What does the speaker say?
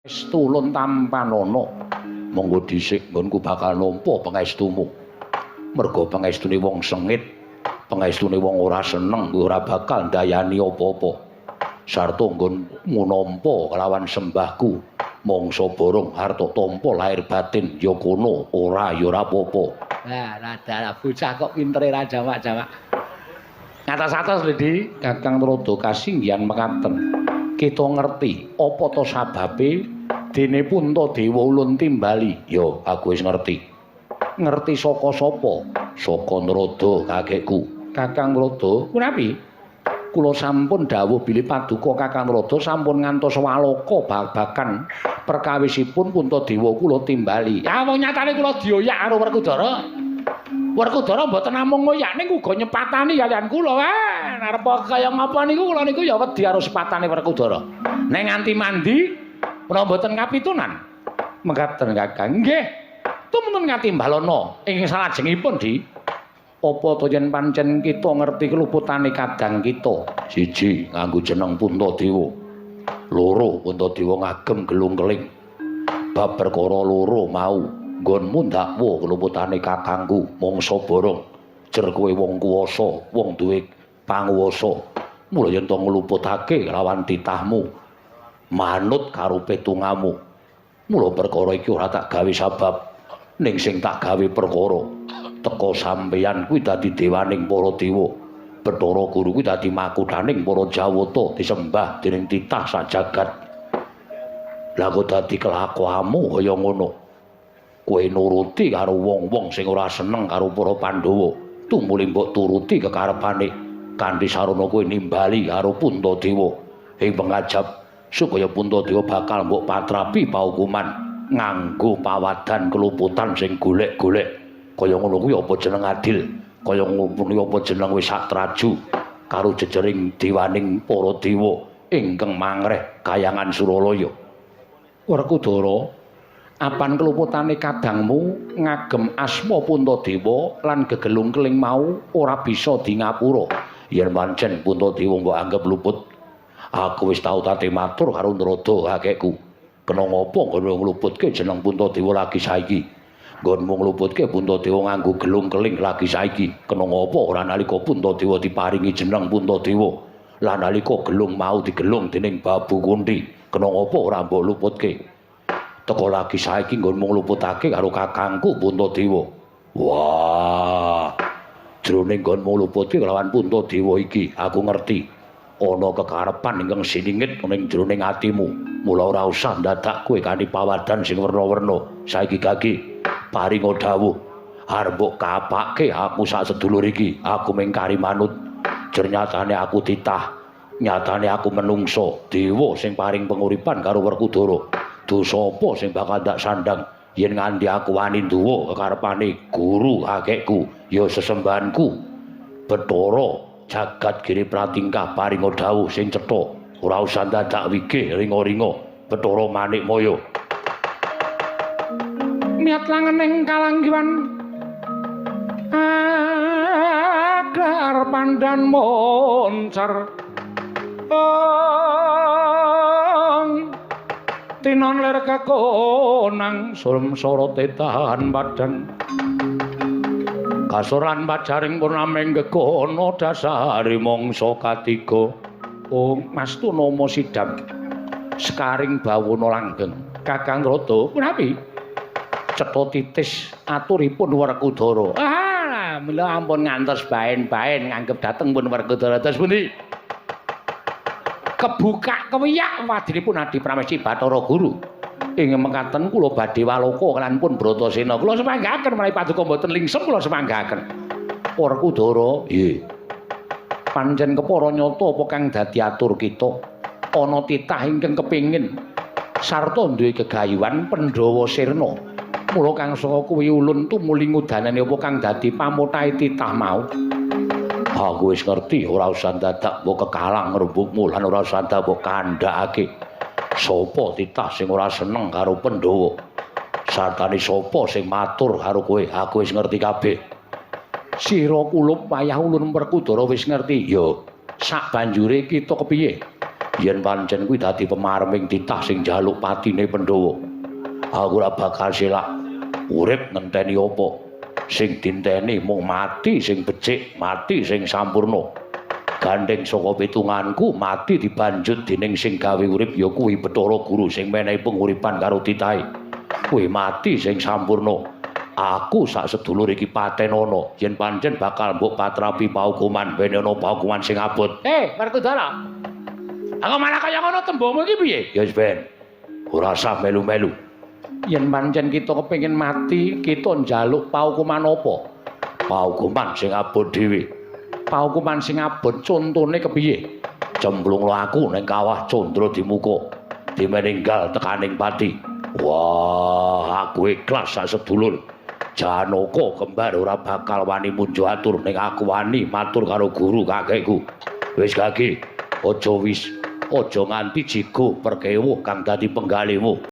Tulun tampanana. Monggo dhisik nggonku bakal nampa pangestumu. Merga pangestune wong sengit, pangestune wong ora seneng kuwi ora bakal ndayani apa-apa. Sarta nggonmu nampa kelawan sembahku, mangsa borong arta tampa lahir batin ya kono, ora ya ora apa-apa. Lah, rada bocah kok pintere ra jamak-jamak. Ngatos-atos lho, Di. Kakang Narada kasinggihan mekaten. Kita ngerti apa to sababe dene Puntadewa ulun timbali. Ya, aku wis ngerti. Ngerti saka sapa? Saka Narada kakekku. Kakang Narada, punapi? Kula sampun dawuh bilih paduka Kakang Narada sampun ngantos waloka babagan perkawisipun Puntadewa kula timbali. Ya wong nyatane kula dioyak karo Werkudara. Werkudara mboten namung ngoyak ning uga nyepatani kaliyan kula. Wah, arep kaya ngapa niku kula niku ya wedi karo sepatane Werkudara. Nek nganti mandi menawa mboten kapitunan. Mekaten Kakang. Nggih. Tumutun katimbalana ing salajengipun, Di. Apa to yen pancen kita ngerti keluputane kadang kita? Siji, nganggo jeneng Puntadewa. Loro, Puntadewa ngagem gelung keling. Bab perkara loro mau, nggonmu ndakwa keluputane kakangku mangsa borong. Jer kowe wong kuwasa, wong duwe panguwasa. Mula yen to ngluputake lawan titahmu, manut karo petungamu. Mula perkara iki ora tak gawe sabab, ning sing tak gawe perkara. Teka sampeyan kuwi dadi dewaning para dewa. Bathara Guru kuwi dadi makuthaning para Jawata disembah dening titah sak jagat. Lah kok dadi kelakuanmu kaya ngono. Kowe nuruti karo wong-wong sing ora seneng karo para Pandhawa. Tumuli mbok turuti kekarepane kanthi sarana kowe nimbali karo Puntadewa. Ing pengajap supaya Puntadewa bakal mbok patrapi paukuman nganggo pawadan keluputan sing golek-golek. Kaya ngono kuwi apa jeneng adil? Kaya ngono kuwi apa jeneng wis satraju karo jejering dewaning para dewa ingkang mangreh kayangan Suralaya. Werkudara, apan keluputane kadangmu ngagem asma Puntadewa lan gegelung keling mau ora bisa dingapura. Yen pancen Puntadewa mbok anggep luput, aku wis tau tate matur karo Narada kakekku. Kena ngapa nggon ngluputke jeneng Puntadewa lagi saiki? Nggonmu ngluputke Puntadewa nganggo gelung keling lagi saiki. Kena ngapa ora nalika Puntadewa diparingi jeneng Puntadewa? Lah nalika gelung mau digelung dening Babu Kunti, kena ngapa ora mbok luputke? Teka lagi saiki nggonmu ngluputake karo kakangku Puntadewa. Wah. Jroning nggonmu ngluputke kelawan Puntadewa iki, aku ngerti ana kekarepan ingkang siningit ning jroning atimu. Mula ora usah ndadak kowe kanthi pawadan sing werna-werna. Saiki gage paringa dawuh arep mbok kapake aku sak sedulur iki, aku mung kari manut. Jer nyatane aku titah, nyatane aku menungso, dewa sing paring penguripan karo Werkudara. Dosa apa sing bakal ndak sandang yen nganti aku wani nduwa kekarepane guru kakekku, ya sesembahanku. Bathara jagat giri pratingkah paringa dawuh sing cetha, ora usah dadak wigih ringa-ringa. Bathara Manikmaya. Miat langening kalanggiwan agar pandan moncer ong tinon lir kekonang sulm sorote tahan padang kasoran pajaring purnaming gegono dasari mangsa katiga. Ong mastu nama sidam sekaring bawana langgeng. Kakang Rada, punapi? Cetha titis aturipun Werkudara. Ah, mila ampun ngantos baen-baen nganggep dateng pun Werkudara. Terus pundi? Kebuka kewiyak wadinipun Adi Pramesti Bathara Guru. Ing mekaten kula badhe waloka lan pun Bratasena. Kula semanggaken menawi paduka mboten lingsem kula semanggaken. Werkudara, nggih. Pancen kepara nyata apa kang dadi atur kita. Ana titah ingkang kepengin sarta duwe gegayuhan Pandhawa sirna. Mula kang saka kuwi ulun tumuli ngudanani apa kang dadi pamutahe titah mau. Aku wis ngerti, ora usah dadak mbok kekalang rembugmu lan ora usah dadak mbok kandhakake. Sapa titah sing ora seneng karo Pandhawa? Sartane sapa sing matur karo kowe? Aku wis ngerti kabeh. Sira kulup wayah ulun Werkudara wis ngerti. Ya, sak banjure kita kepiye? Yen pancen kuwi dadi pemareming titah sing njaluk patine Pandhawa. Aku ora bakal selak urip ngenteni apa. Sing dinteni mung mati sing becik, mati sing sampurna. Gandeng saka pitunganku mati dibanjut dening sing gawe urip ya kuwi Bathara Guru sing menehi penguripan karo titahe. Kuwi mati sing sampurna. Aku sak sedulur iki patenana yen pancen bakal mbok patrapi paukuman, wenehana paukuman sing abot. Werkudara. Aku malah kaya ngono tembungmu iki piye? Ya wis ben. Ora usah melu-melu. Yen pancen kita kepengin mati, kita njaluk paukuman apa? Paukuman sing abot dhewe. Paukuman sing abot contone kepiye? Cemplunglo aku ning kawah Candra Dimuka. Dimeninggal tekaning pati. Wah, aku ikhlas sak sedulur. Janaka kembar ora bakal wani munjo atur ning aku wani matur karo guru kakekku. Wis gage, aja wis aja nganti jigo perkewuh kang dadi penggalimu.